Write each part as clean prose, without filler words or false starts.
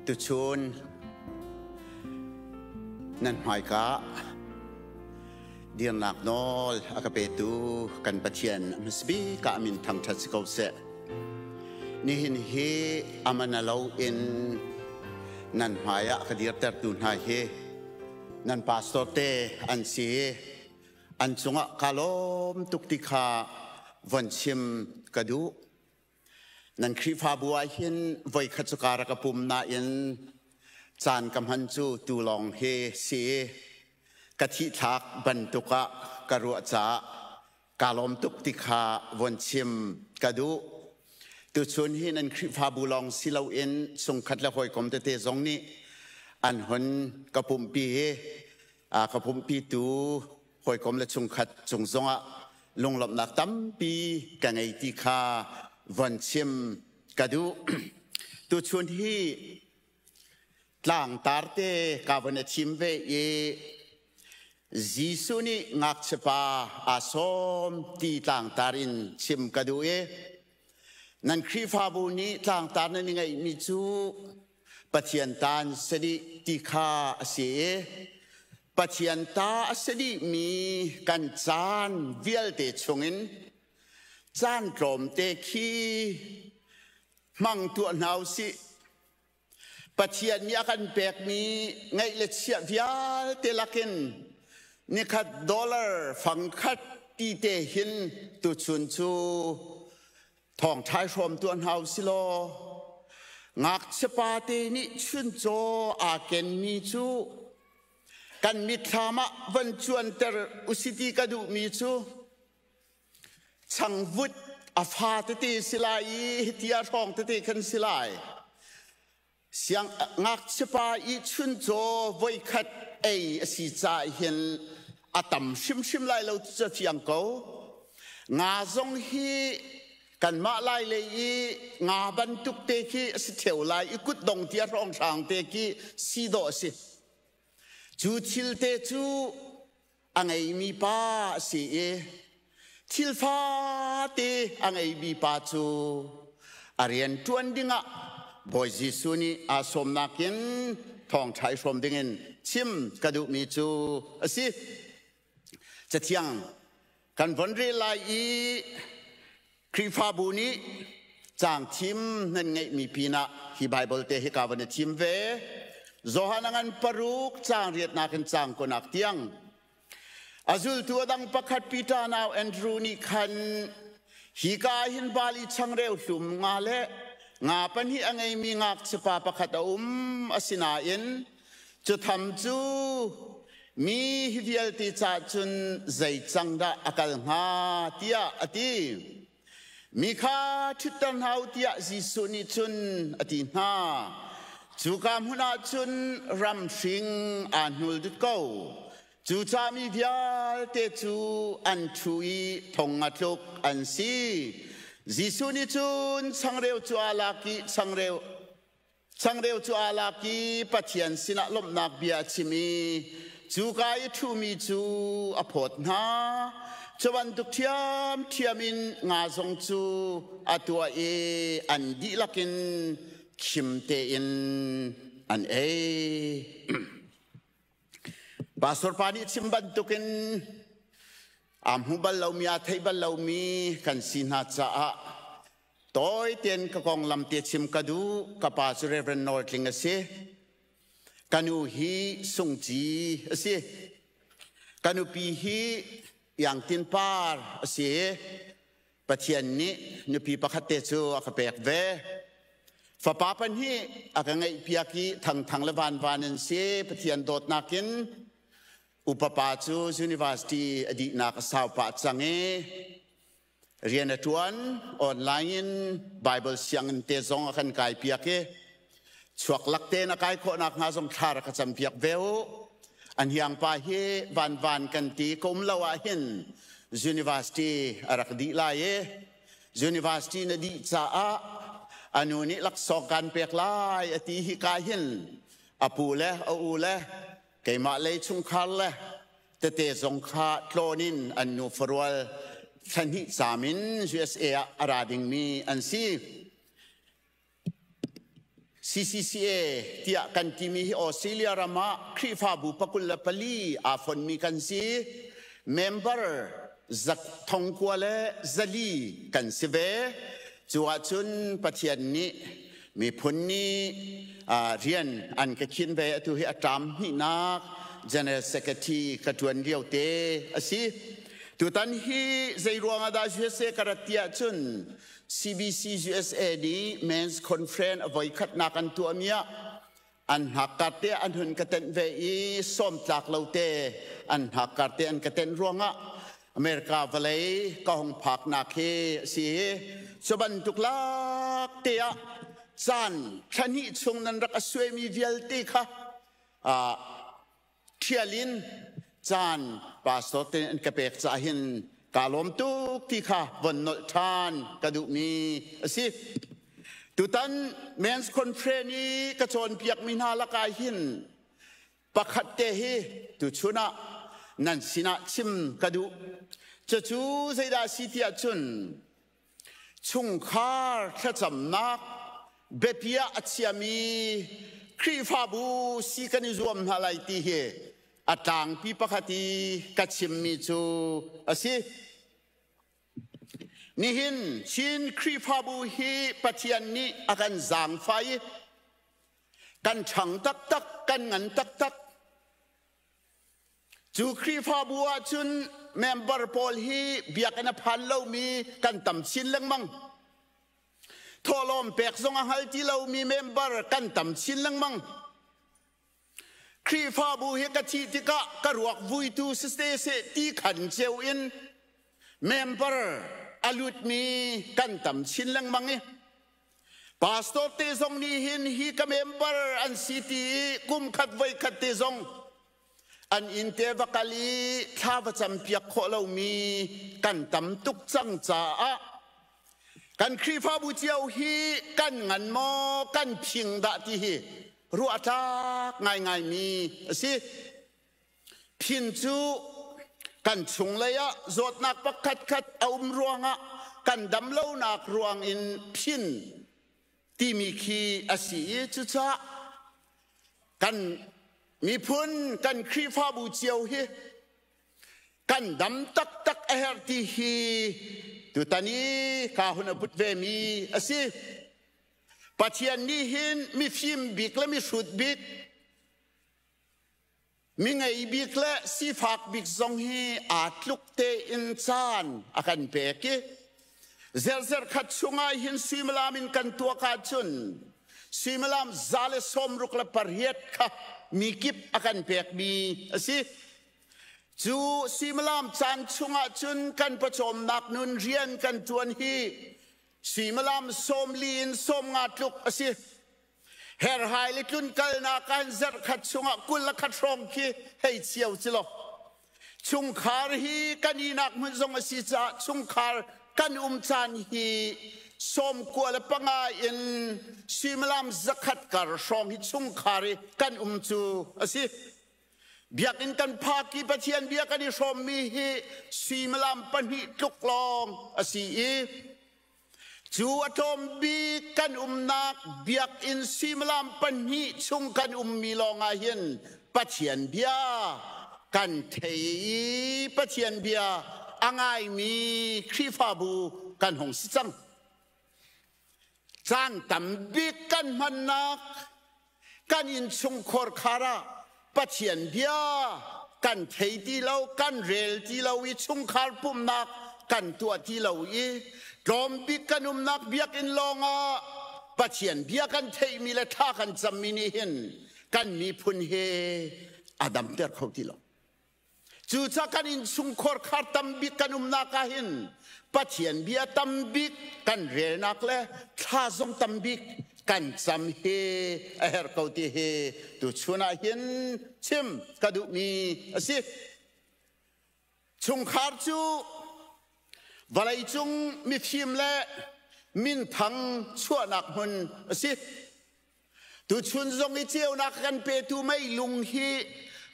Tuchun nan hmaika dirnak nawl a ka petu kan Pathian hmasabik ah min thangṭhat si ko seh. Nihin hi amana lo in nan hmai ah ka dirtertu hna hi nan pastor te an si i an cungah ka lawm tuk ti kha von chim ka duh. Nan Khrihfabu ah hin voikhat cu ka rak ka pum nain caan ka hman cu tu lawng hi si i ka thihthlak bantuk ah ka ruah caah kaa lawm tuk ti kha von chim ka duh. Tuchun hi nan Khrihfabu lawng si loin chungkhat le hawikom tete zong nih an hun ka pumhpi i a ka pumhpitu hawikom le chungkhat cung zongah lunglawmhnak tampi ka ngei ti kha von chim ka duh. Tuchun hi tlangtar te ka von i thim ve i Jesuh nih ngakchiapa aa sawm ti tlangtar in chim ka duh i nan Khrihfabu nih tlangtar nan i ngeihmi cu Pathian ta an si dih ti kha a si i Pathian ta a si dihmi kan caan vialte chungin caan tlawmte khi hmang tuah hna u sih. Pathian nih a kan pekmi ngeih le chiah vialte lakin nikhat dollar fangkhat ti te hin tuchun cu thawngṭha i hrawm tuah hna u si law ngakchiapa te nih chuncaw aa kenmi cu kan mitthlam ah von cuanter usi ti ka duhmi cu changvut a fa tete si lai i hiti a hrawng tete khan si lai. Siang ngakchiapa i chuncaw voikhat ei a si caah hin a tam hrimhrim lai lo ti cu a fiang ko. Nga zong hi kanmah lai lei i nga bantuk te khi a si ṭheo lai i kutdong tia hrawnghrang te khi si dawh a si. Cu thil te cu a ngeimi pa a si i thil fate a ngeimi pa cu a rian ṭuan dingah Bawi Jesuh nih aa sawmnak in thawngṭha i hrawm dingin chim ka duhmi cu a si. Cathiang kan von rel lai i Khrihfabu nih caang thim nan ngeihmi pinah hi Baibal te hi ka van i thim ve. Johan a ngan paruk caang riatnak in caang kunak tiang. A zultu a dang pakhat Peter nau Andrew nih khan hi ka ah hin bali changreu hlum nga le nga pahnih a ngeimi ngakchiapa pakhat a um asinain Cu tham cu mi hi vialte caah cun zei cang dah a kal hnga tiah a ti. Mi kha ṭhutter hna u tiah Jesuh nih cun a ti hna. Cuka hmun ah cun ram hring aa hnul dut ko. Cucaah mi vialte cu an ṭhu i thong nga tluk an si. Jesuh nih cun changreu cu aa lak i changreu Changreu cu aa lak i Pathian sinah lawmhnak bia a chim i cuka i ṭhumi cu a phawt hna. Cu bantuk ṭhiamṭhiam in nga zong cu a tuah i an dihlak in khim tein an ei. Pastor pa nih chim bantukin aa hmu bal lomi, aa thei bal lomi kan si hna caah Tawi tein ka konglam te chim ka duh. Ka pa cu Reverend Nawl Tling a si. Ka nu hi Sungci a si. Ka nupi hi Iangtin Par a si. Pathian nih nupi pakhat te cu a ka pek ve. Fapa pahnih a ka ngeihpiak i Thangthang le Vanvan an si. Pathian dawtnak in upa pa cu university a dihnak a sau pah cang i rian a ṭuan. Online in Bible sianginn te zong a kan kai piak i chuak lak tein a kai khawhnak hnga zong thla rak ka cam piak ve u. An hiangpa hi van van kan ti ka um lo ah hin university a rak dih lai i university na dih caah a nu nih laksawng kan pek lai a ti hi ka hin a pu le a u le keimah lei chungkhar le tete zong kha tlawn in an nu farual thla hnih caam in USA ah a ra dingmi an si. CCCA tiah kan timi hi Australia ram ah Khrihfabu pakul le pali aa fonmi kan si. Member thongkua le zali kan si ve. Cu ahcun Pathian nih miphun nih rian an ka khin ve. Atu hi a ṭam hnihnak General Secretary ka ṭuan lio te a si. Tutan hi zei ruangah dah USA ka rat ti ahcun CBC USA nih Men's Conference a voikhatnak an tuahmi ah an hnakkar te an hun ka tenh ve i sawmtlak lo te an hnakkar te an ka tenh ruangah America vawlei ka hung phaknak hi a si. Cu bantuk lak te ah caan thlahnih chung nan rak a suaimi vialte kha ṭhial in caan pastor te an ka pek caah hin kaa lawm tuk ti kha von nolh ṭhan ka duhmi a si. Tutan Men's Conference i ka cawnpiakmi hna lakah hin pakhat te hi tuchun ah nan sinah chim ka duh. Cucu zeidah a si tiah cun Chungkhar thlacamnak biapi ah a chiami Khrihfabu si kan i zuam hna lai ti hi a tlangpi pakhat i ka chimmi cu a si. Nihin Chin Khrihfabu hi Pathian nih a kan zaangfah i kan ṭhang taktak, kan ngan taktak. Cu Khrihfabu ahcun member pawl hi biakinn a phan lomi kan tam chin lengmang. Thawhlawm pek zong a hngal ti lomi member kan tam chin lengmang. Khrihfabu hi ka thih tikah ka ruak vuitu siste seh ti khan cio in member a lutmi kan tam chin lengmang i pastor te zong nih hin hi ka member an si ti i kum khat voi khat te zong An inn te va kal i thla va campiak khawh lomi kan tam tuk cang caah kan Khrihfabu cio hi kan ngan maw kan phing dah ti hi ruah tlak ngaingaimi a si. Phin cu kan chunglei ah zawtnak pakhatkhat a um ruangah kan dam lonak ruang in phin timi khi a si i cucaah kan miphun kan Khrihfabu cio hi kan dam taktak a herh ti hi tutan i ka hun a put vemi a si. Pathian nih hin mifim bik le mihrut bik mi ngei bik le sifak bik zong hi aa tluk tein caan a kan pek i zerzer khat chungah hin suimilam in kan tuak ahcun suimilam 168 kha mi kip a kan pekmi a si. Cu suimilam caan chungah cun kan pawcawmnak nun rian kan ṭuan hi suimilam 40 in 50 tluk a si. Herhai le tlunkalnak ah zarh khat chungah 21 hrawng khi hei cio ci law chungkhar hi kan inak hmun zong a si caah chungkhar kan um caan hi 95 in suimilam 100 kar hrawng hi chungkhar i kan um cu a si. Biakinn kan phak i Pathian bia kan i hrawmmi hi suimilam pahnih tluk lawng a si i Cu a tlawm bik kan umnak biakinn suimilam pahnih chung kan ummi lawngah hin Pathian bia kan thei i Pathian bia a ngaimi Khrihfabu kan hung si cang. Caan tam bik kan hmannak kan innchungkhar khar ah Pathian bia kan thei ti lo, kan rel ti lo i chungkhar pumhnak kan tuah ti lo i tlawmbik kan umnak biakinn lawngah Pathian bia kan theihmi le thla kan cammi nih hin kan miphun he a damter kho ti lo. Cucaah kan innchungkhar khar tambik kan umnak ah hin Pathian bia tambik kan relnak le thla zong tambik kan cam hi a herh ko ti hi tuchun ah hin chim ka duhmi a si. Chungkhar cu vawleicung mifim le minthang chuahnak hmun a si. Tuchun zong i ceunak kan petu meilung hi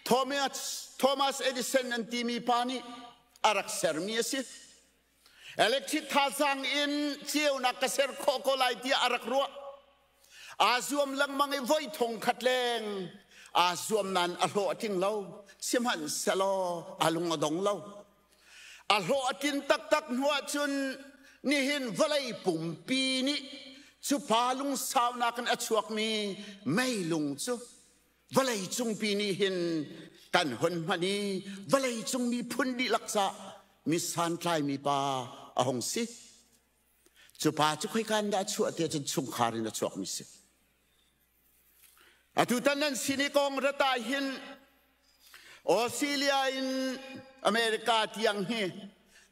Thomas, Thomas Edison an timi pa nih a rak sermi a si. Electric thazaang in ceunak ka ser khawh ko lai tiah a rak ruah. Aa zuam lengmang i voi thong khat leng aa zuam nain a hlawh a tling lo. Sihmanhsehlaw a lung a dong lo. A hlawh a tlin taktak hnu ahcun nihin vawlei pumpi nih cu pa lungsaunak in a chuakmi meilung cu vawlei cungpi nih hin kan hun hman i vawlei cung miphun dihlak ca mi santlaimi pa a hung si. Cu pa cu khoika in dah a chuah ti ahcun chungkhar in a chuakmi si. Atutan nan sin i kong rat ah hin Australia in America tiang hi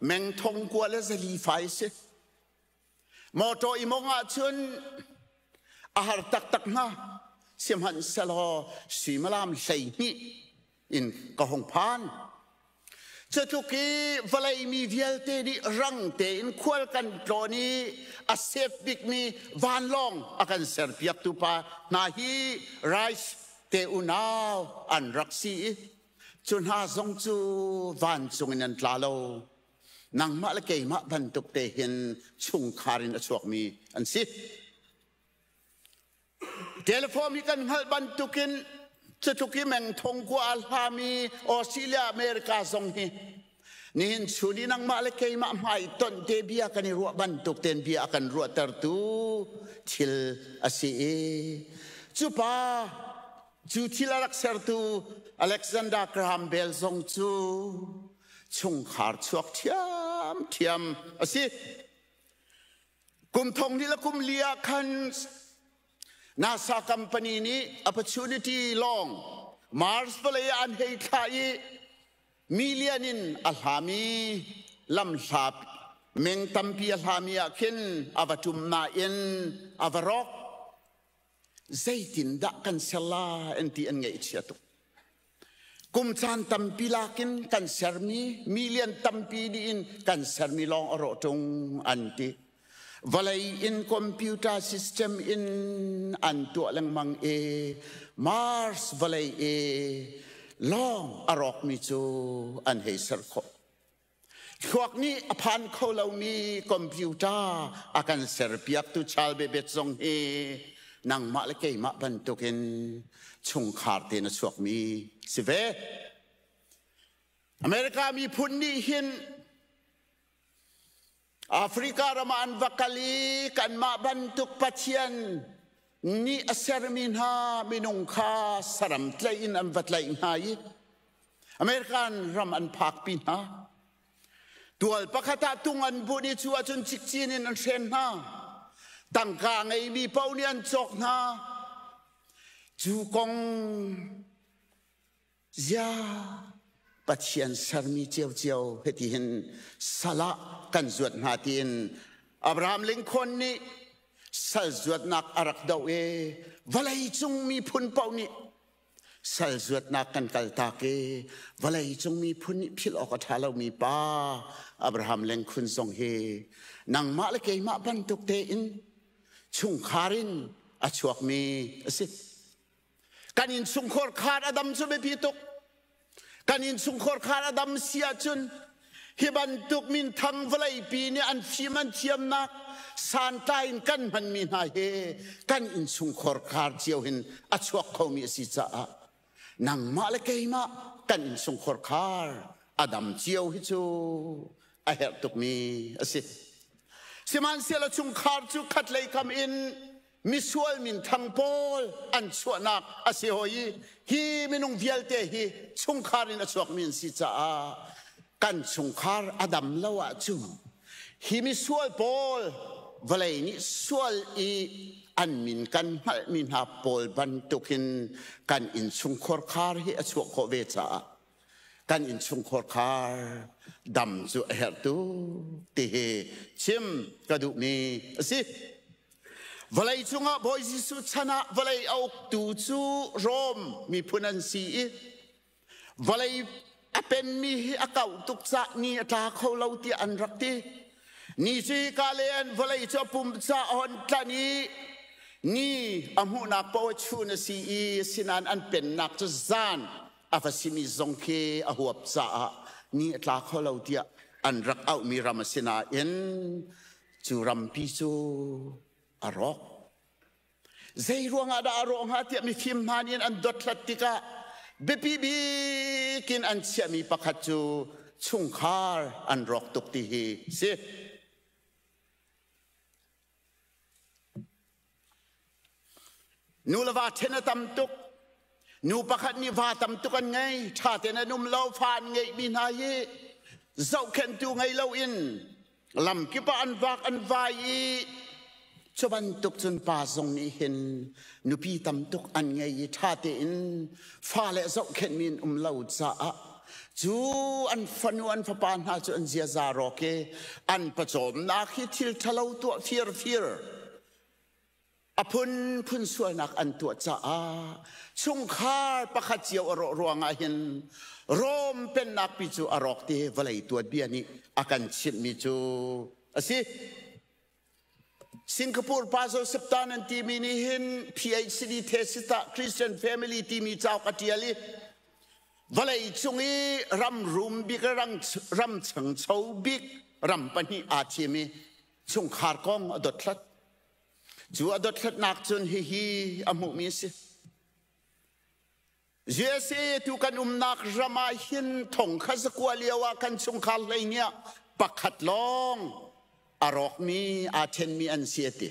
meng thong kua le zali fai si. Motor i mong ahcun a har taktak hnga. Sihmanhsehlaw suimilam 12 in ka hung phan. Cutluk i vawlei mi vialte nih rang tein khual kan tlawn i a sef bikmi vanlawng a kan serpiaktu pa hna hi Rice te unau an rak si i cu hna zong cu vancung in an tla lo. Nangmah le keimah bantuk te hin chungkhar in a chuakmi an si. Telephone hi kan hngalh bantukin cutluk i meng thong kua a hlami Australia America zong hi nihin chun i nangmah le keimah hmai tonh te bia kan i ruah bantuk ten bia a kan ruahtertu thil a si i cu pa cu thil a rak sertu Alexander Graham Bell zong cu chungkhar chuak ṭhiamṭhiam a si. Kum thong hnih le kum li ah khan NASA company nih Opportunity lawng Mars vawlei ah an hei thlah i million in a hlami lamhla meng tampi a hlami ah khin a va ṭum nain a va rawk. Zeitindah kan ser lai an ti an ngaihchia tuk. Kum caan tampi lakin kan sermi, million tampi dih in kan sermi lawng a rawh ṭung an ti. Vawlei in computer system in an tuah lengmang i Mars vawlei i lawng a rawkmi cu an hei ser khawh. Thluak nih a phan kho lomi computer a kan serpiaktu Charles Babbage zong hi nangmah le keimah bantukin chungkhar tein a chuakmi si ve. America miphun nih hin Africa ram ah an va kal i kanmah bantuk Pathian nih a sermi hna minung kha saram tlaih in an va tlaih hna i American ram an phakpi hna. Tual pakhat ah tung an bunh i cu ahcun cikcin in an hren hna. Tangka ngeimi paoh nih an cawk hna. Cu kong zia Pathian sermi ciocio hiti hin sal ah kan zuat hna tiin Abraham Lincoln nih sal zuatnak a rak doh i vawleicung miphun paoh nih Sal zuatnak kan kaltak i vawleicung miphun nih philh awk a ṭha lomi pa Abraham Lincoln zong hi nangmah le keimah bantuk tein chungkhar in a chuakmi a si. Kan innchungkhar khar a dam cu biapi tuk. Kan innchungkhar khar a dam si ahcun hi bantuk minthang vawleipi nih an fim an thiamnak santlai in kan hmanmi hna hi kan innchungkhar khar cio hin a chuak khomi a si caah nangmah le keimah kan innchungkhar khar a dam cio hi cu a herh tukmi a si. Sihmanhsehlaw chungkhar cu khatlei kam in misual minthang pawl an chuahnak a si hoi i hi minung vialte hi chungkhar in a chuakmi an si caah kan chungkhar a dam lo ahcun hi misual pawl vawlei nih sual i an min kan hngalhmi hna pawl bantukin kan innchungkhar khar hi a chuah khawh ve caah kan innchungkhar khar dam cu a herh tuk ti hi chim ka duhmi a si. Vawlei cungah Bawi Jesuh chan ah vawlei a uktu cu Rom miphun an si i vawlei a penmi hi a kauh tuk cah ni a tla kho lo tiah an rak ti. Ni cu hika le an vawlei cu a pum ca a hon tlan i ni a hmuhnak paoh chun a si i sinain an pennak cu zan a va simi zong khi a huap caah ni a tla kho lo tiah an rak auhmi ram a si nain cu rampi cu a rawk. Zei ruangah dah a rawh hnga tiah mifim hna nih an dothlat tikah biapi bik in an chiahmi pakhat cu chungkhar an rawk tuk ti hi si. Nu le va ṭhen a tam tuk. Nu pakhat nih va tam tuk an ngei, ṭha tein an um lo, fa an ngeihmi hna hi zohkhenhtu ngei loin lamkip ah an vak an vai i cu bantuk cun pa zong nih hin nupi tam tuk an ngei i ṭha tein fale zohkhenhmi an um lo caah cu an fanu an fapa hna cu an ziaza rawk i an pawcawmnak hi thil ṭhalo tuah firfir a phunphun sualnak an tuah caah chungkhar pakhat cio a rawh ruangah hin Rom pennak pi cu a rawk ti vawlei tuanbia nih a kan chimhmi cu a si. Singapore pa Joseph Tan an timi nih hin PhD thesis ah Christian Family timi cauk a ṭial i vawlei cung i ram rum bik ram changcho bik ram pahnih aa thim i chungkhar kong a dothlat. Cu a dothlatnak cun hihi a hmuhmi a si. USA tu kan umnak ram ah hin thong kha zakua lio ah kan chungkhar hleihnih ah pakhat lawng a rawkmi aa ṭhenmi an si a ti.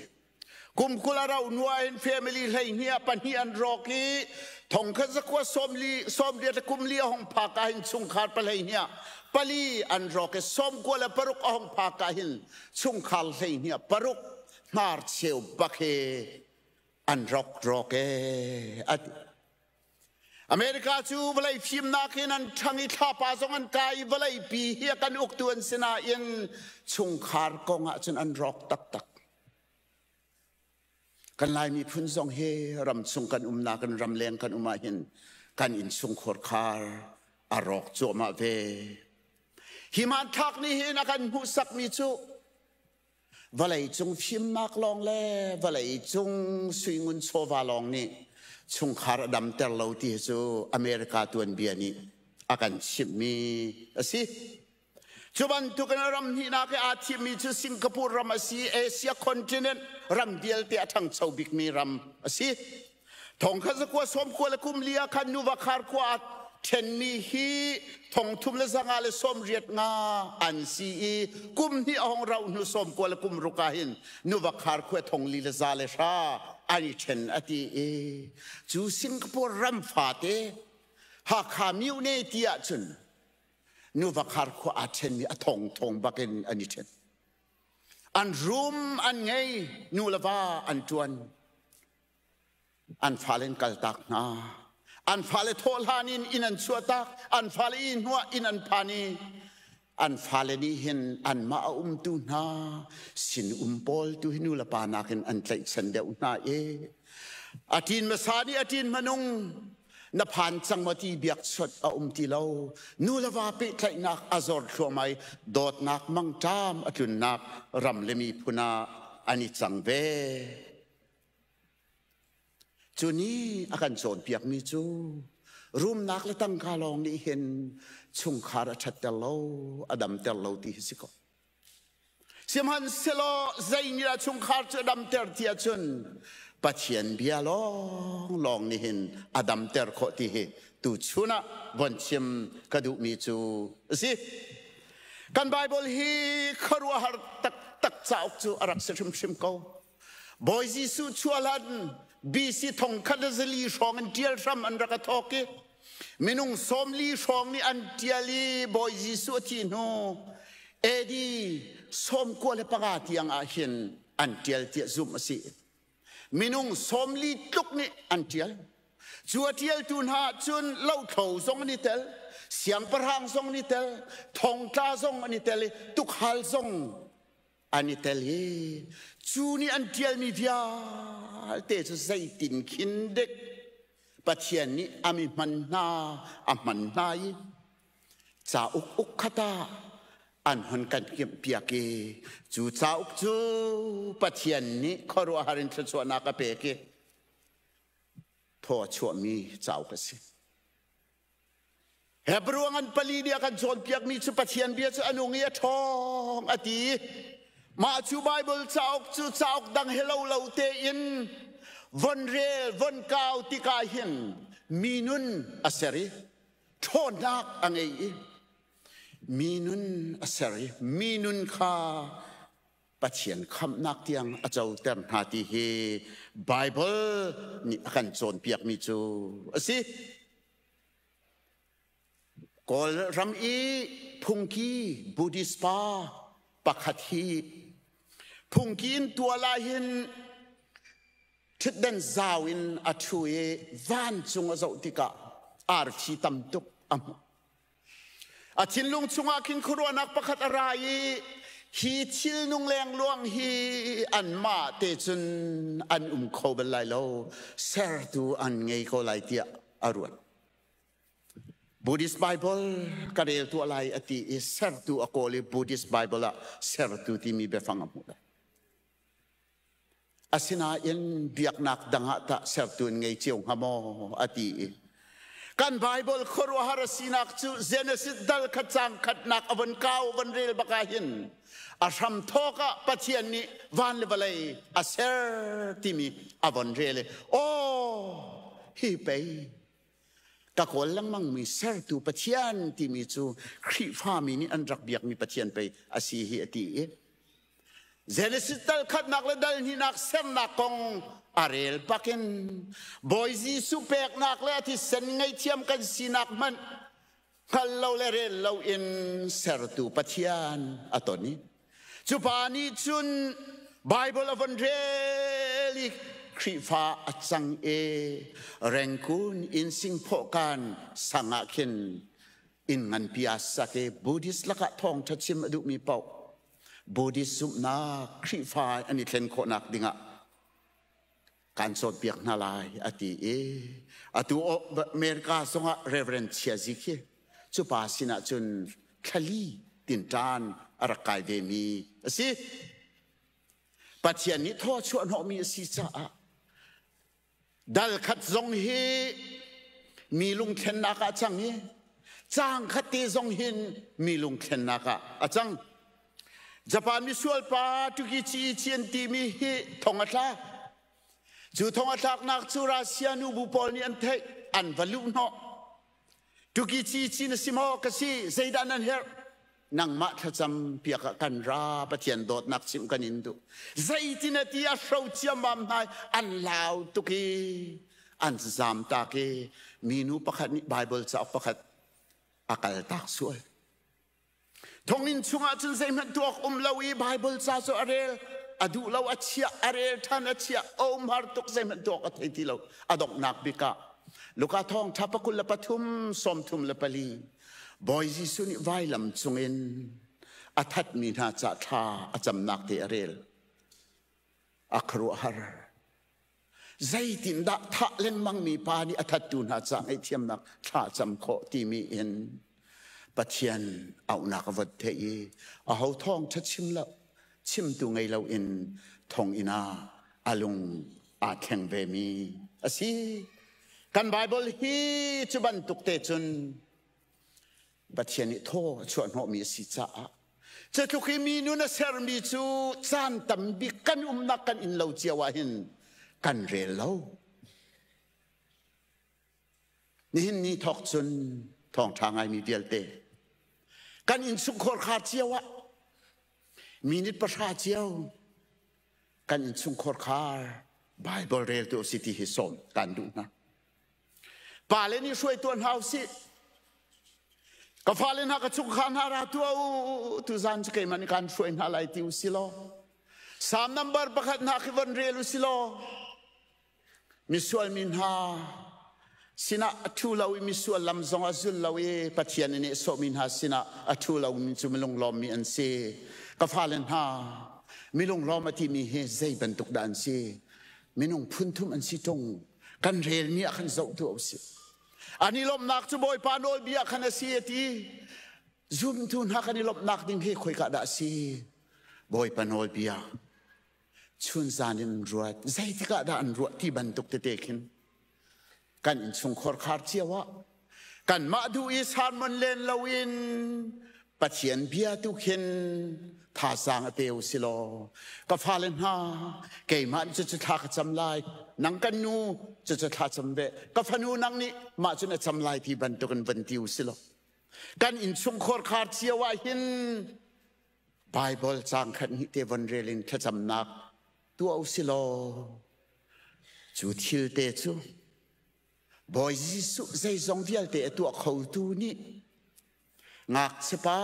Kum 20 a rauh hnu ah hin family 12 ah pahnih an rawk i thong kha zakua sawmli sawmriat le kum li a hong phak ah hin chungkhar pahleihnih ah pali an rawk i 96 a hong phak ah hin chungkhar 12 ah paruk hnarcheu bak he an rawk rawk e ati. America cu vawlei fimnak in an ṭhang i thlapa zong an kai i vawlei pi hi a kan uktu an si nain chungkhar kong ah cun an rawk taktak. Kan Lai miphun zong hi ramchung kan umnak in ramleng kan um ahhin kan innchungkhar khar a rawk cuahmah ve. Hi hmanthlak nih hin a kan hmuhsakmi cu Vawleicung fimnak lawng le vawleicung suingun chawva lawng nih chungkhar a damter lo ti hi cu America tuanbia nih a kan chimhmi a si. Cu bantukin a ram hnihnak i aa thimmi cu Singapore ram a si. Asia continent ram vialte a ṭhangcho bikmi ram a si. Thong kha zakua sawm kua le kum li ah khan nuva khar khua ah ṭhenmi hi thong thum le zanga le sawm riat nga an si i kum hnih a hong rauh hnu sawm kua le kum ruk ah hin nuva khar khua thong li le za le hra an i ṭhen a ti i cu Singapore ram fate Hakha Myone ti ahcun nuva khar khua aa ṭhenmi a thong thong bakin an i ṭhen. An rum an ngei nu le va an ṭuan. An fale in kaltak hna. An fale thawh hlan in inn an chuahtak. An fale i hnuah inn an phan i an fale nih hin anmah a umtu hna sinum pawl tu hi nu le pa nakin an tlaihchan deuh hna i a ṭin hmasa nih a ṭin hmanung na phan cang maw ti biakchawnh a um ti lo. Nu le va pehtlaihnak a zor thluahmah i dawtnak mangṭam a tlunnak ram le miphun ah an i cang ve. Cu nih a kan cawnpiakmi cu rumnak le tangka lawng nih hin chungkhar a ṭhatter lo, a damter lo ti hi si ko. Sihmanhsehlaw zeinih dah chungkhar cu a damter ti ahcun Pathian bia lawnglawng nih hin a damter khawh ti hi tuchun ah von chim ka duhmi cu a si. Kan Baibal hi khuaruahhar taktak cauk cu a rak si hrimhrim ko. Bawi Jesuh chuahlan BC thongkhat le zali hrawng in ṭial hram an rak a thawk i minung 40 hrawng nih an ṭial i Bawi Jesuh a thih hnu AD 95 tiang ah hin an ṭial tiah zumh a si. Minung 40 tluk nih an ṭial. Cu a ṭialtu hna cun lothlo zong an i tel, siangpahrang zong an i tel, thongtla zong an i tel i tukhal zong an i tel i cu nih an ṭialmi vialte cu zeitin khin dek Pathian nih a mi hman hna a hman hna i cauk uk khat ah an hun kan kimhpiak i cu cauk cu Pathian nih khuaruahhar in thluachuahnak a pek i thaw a chuahmi cauk a si. Hebrew ngan pali nih a kan cawnpiakmi cu Pathian bia cu a nung i a ṭhawng a ti. Mah cu Baibal cauk cu cauk dang he lo lo tein Von rel von kau tikah hin mi nun a ser i ṭhawnnak a ngei i mi nun a ser i mi nun kha Pathian khamhnak tiang a coter hna ti hi Baibal nih a kan cawnpiakmi cu a si. Kawl ram i phungki Buddhist pa pakhat hi phungki in tual ah hin ṭhutdan zau in a ṭhu i vancung a zoh tikah arfi tam tuk a hmuh. A thinlung chungah khin khuaruahnak pakhat a ra i hi thil nung lengluang hi anmah te cun an um kho bal lai lo, sertu an ngei ko lai tiah a ruat. Buddhist Bible ka rel tuah lai a ti i sertu a kawl i Buddhist Bible ah sertu timi biafang a hmuh lai. Asinain biaknak dang ah tah sertu in ngei cio hnga maw a ti i kan Bible khuaruahhar a sinak cu Genesis dal khat cang khatnak a von kau von rel bak ah hin a hram thawk ah Pathian nih van le vawlei a ser timi a von rel i aw hi pei ka kawl lengmang mi sertu Pathian timi cu Khrihfami nih an rak biakmi Pathian pei a si hi a ti i Genesis dal khatnak le dal hnihnak sernak kong a rel bakin Bawi Jesuh peknak le a thisen ngaihthiam kan sinak hmanh hngal lo le rel lo in sertu Pathian a ton i cu pa nih cun Bible a von rel i Khrihfa a cang i Rengkun inn singphawhkan sang ah khin inn nganpi aa sak i Buddhist lakah thawngṭha chim a duhmi paoh Buddhist zumhnak Khrihfa an i thlen khawhnak dingah kan cawnpiak hna lai a ti i atu America zongah Reverend Chia Zi khi cu pa sinah cun thlali tinṭan a rak kai ve mi a si. Pathian nih thaw chuah hnawhmi a si caah Dal khat zong hi mi lungthlennak ah a cang i caang khat te zong hin mi lungthlennak ah a cang. Japan misual pa Tukichi Ichi an timi hi thong a tla. Cu thong a tlaknak cu Russia nubu pawl nih an theih, an va luh hnawh. Tukichi Ichi na si maw? Ka si. Zeidah nan herh? Nangmah thlacam piak ah kan ra, Pathian dawtnak chimh kan in duh. Zeitin a ti a hro ciammam hna an lau tuk i an zam tak i minu pakhat nih Bible cauk pakhat a kal tak sual. Thonginn chungah cun zeihmanh tuak um lo i Bible ca cu a rel, a duh lo a chiah, a rel ṭhan a chiah, a um har tuk zeihmanh tuak a thei ti lo. A donghnak bik ah Luka thawng ṭha 23 34 Bawi Jesuh nih vailam cungin a thatmi hna ca thla a camnak te a rel. A khuaruahhar. Zeitindah thah lengmangmi pa nih a thattu hna ca ngaihthiamnak thla cam khawh timi in Pathian auhnak a vot theih i aho thawng ṭha chim lo chimtu ngei loin thonginn ah a lung aa thleng vemi a si. Kan Baibal hi cu bantuk te cun Pathian nih thaw a chuah hnawhmi a si caah cutluk i mi nun a sermi cu caan tam bik kan umnak kan inn lo cio ah hin kan rel lo. Nihin ni thawk cun thawngṭha ngaimi vialte kan innchungkhar kha cio ah minute 10 cio kan innchungkhar khar Bible reltu si ti hi sawm kan duh hna. Pale nih hruai tuah hna usih. Ka fale hna ka chungkhar hna ra tuah u tuzan cu keimah nih kaan hruai hna lai ti u si law Psalm number 1 hna khi von rel u si law misual mi hna sinah a ṭhu lo i misual lam zong a zul lo i Pathian i nehsawhmi hna sinah a ṭhu lomi cu milunglawmmi an si. Ka fale hna, milunglawm a timi hi zei bantuk dah an si? Minung phun thum an si ṭung. Kan relmi ah khan zoh tuah usih. An i lawmhnak cu Bawipa nawlbia khan a si a ti. Zumtu hna kan i lawmhnak ding hi khoika dah a si? Bawipa nawlbia chunzan in an ruat. Zeitik ah dah an ruah ti bantuk tete khin kan innchungkhar khar cio ah kanmah duh i sermon len loin Pathian bia tu khin thazaang a pe u si law ka fale hna keimah nih cucu thla ka cam lai nang kan nu cucu thla cam ve ka fanu nang nih mah cun a cam lai ti bantukin van ti u si law kan innchungkhar khar cio ah hin Bible caang khat hnih te von rel in thlacamnak tuah u si law cu thil te cu Bawi Jesuh zeizong vialte a tuah khotu nih ngakchiapa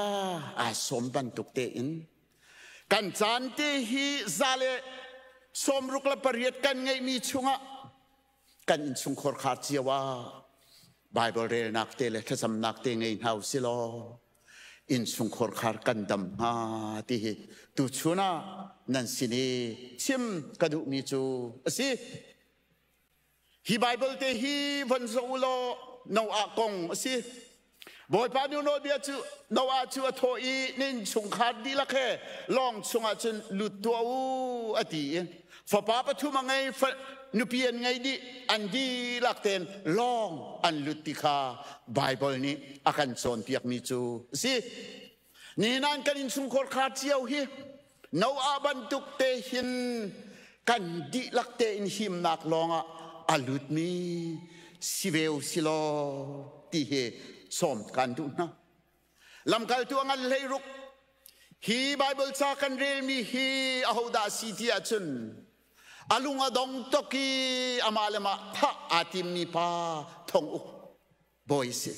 aa sawm bantuk tein kan caan te hi 168 kan ngeihmi chungah kan innchungkhar khar cio ah Bible relnak te le thlacamnak te ngei hna u si law innchungkhar khar kan dam hnga ti hi tuchun ah nan sin i chim ka duhmi cu a si. Hi Bible te hi von zoh u law Noah kong a si. Bawipa nu nawlbia cu Noah cu a thawh i na innchungkhar dihlak he lawng chungah cun lut tuah u a ti i fapa pathum a ngei nupi an ngei dih an dihlak tein lawng an lut ti kha Bible nih a kan cawnpiakmi cu a si. Nihin ah kan innchungkhar khar cio hi Noah bantuk te hin kan dihlak tein himnak lawngah a lutmi si ve u si law ti hi sawm kan duh hna. Lamkaltu a ngan 16 hi Bible ca kan relmi hi ahodah si ti ahcun a lung a dong tuk i amah le mah thah aa timmi pa thong uk bawi si.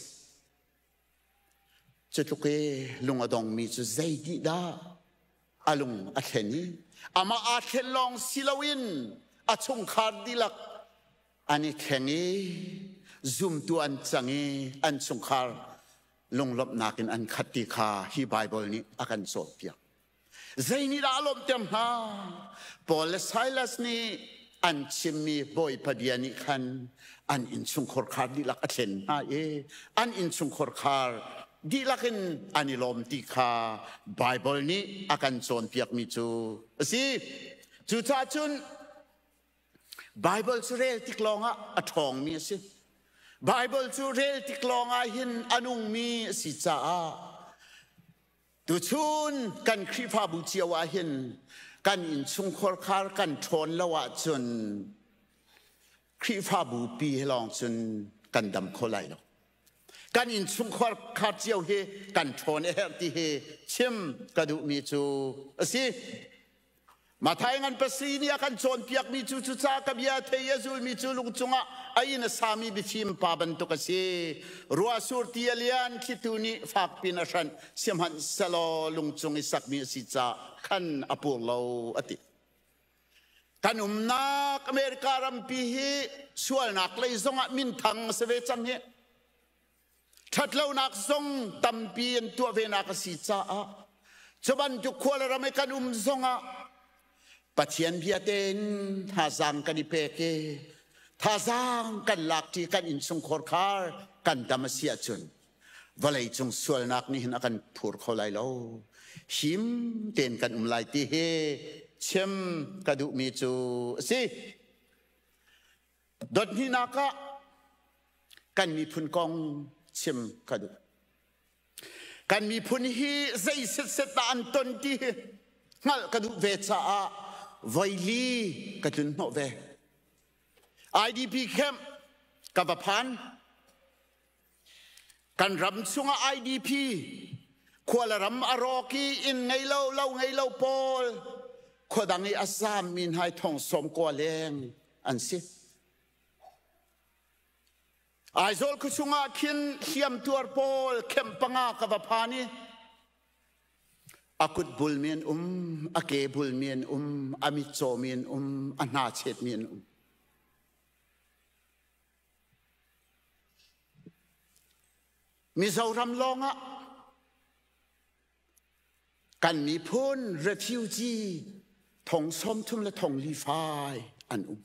Cutluk i lung a dongmi cu zei dah a lung a thlen i amah aa thlen lawng si loin a chungkhar dihlak an i thleng i zumtu an cang i an chungkhar lunglawmhnak in an khat ti kha hi Baibal nih a kan cawnpiak. Zei nih dah a lawmhter hna? Paul le Silas nih an chimmi Bawipa bia nih khan an innchungkhar khar dihlak a thlen hna i an innchungkhar khar dihlak in an i lawm ti kha Baibal nih a kan cawnpiakmi cu a si. Cucaah cun Baibal cu rel tik lawngah a ṭhawngmi a si. Baibal cu rel tik lawngah hin a nungmi a si caah Tuchun kan Khrihfabu cio ah hin kan innchungkhar khar kan ṭhawn lo ahcun Khrihfabu pi he lawng cun kan dam kho lai lo. Kan innchungkhar khar cio hi kan ṭhawn a herh ti hi chim ka duhmi cu a si. Mathai ngan pasri nih a kan cawnpiakmi cu cucaah ka bia thei a zulmi cu lung cungah a inn a sami biafim pa bantuk a si. Ruahsur ti a lian, thlitu nih fak pin a hranh, sihmanhsehlaw lung cung i sakmi a si caah khan a pur lo a ti. Kan umnak America rampi hi sualnak lei zongah minthang a si ve cang hi. Ṭhatlonak zong tampi an tuah venak a si caah cu bantuk khua le ram i kan um zongah Pathian bia tein thazaang kan i pek i thazaang kan lakṭi kan innchungkhar khar kan dam a si ahcun vawlei cung sualnak nih hin a kan phur kho lai lo. Him tein kan um lai ti hi chim ka duhmi cu a si. Dothnihnak ah kan miphun kong chim ka duh. Kan miphun hi zei setset dah an ton ti hi hngalh ka duh ve caah voili ka tlun hnawh ve. IDP camp ka va phan. Kan ram chungah IDP khua le ram a rawk i inn ngei lo lo ngei lo pawl khua dang i a zaammi hna i thong sawm kua leng an si. Aizawl khuachung ah khin hliamtuar pawl kemh panga ka va phan i a kut bulmi an um, a ke bulmi an um, a mitcawmi an um, a hna chetmi an um. Mizoram lawngah kan miphun refugee thong 30 le thong li fai an um.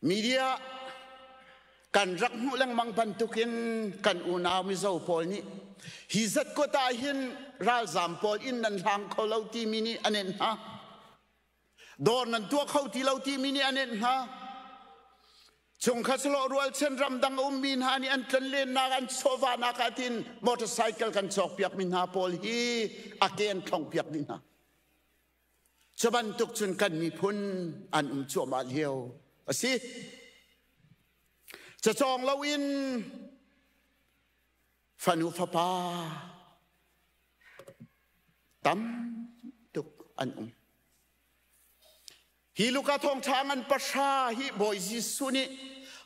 Media kan rak hmuh lengmang bantukin kan unau Mizo pawl nih hi zat kut ah hin ralzam pawl inn nan hlang kho lo timi nih an en hna. Dawr nan tuah kho ti lo timi nih an en hna. Chungkhat sawlawh rualchan ramdang a ummi hna nih an tlonlennak an chawhvahnak ah tin motorcycle kan cawkpiakmi hna pawl hi a ke an thlongpiak dih hna. Cu bantuk cun kan miphun an um cuahmah lio a si. Cacawng loin fanu fapa tam tuk an um. Hi Luka thawngṭha ngan pahra hi Bawi Jesuh nih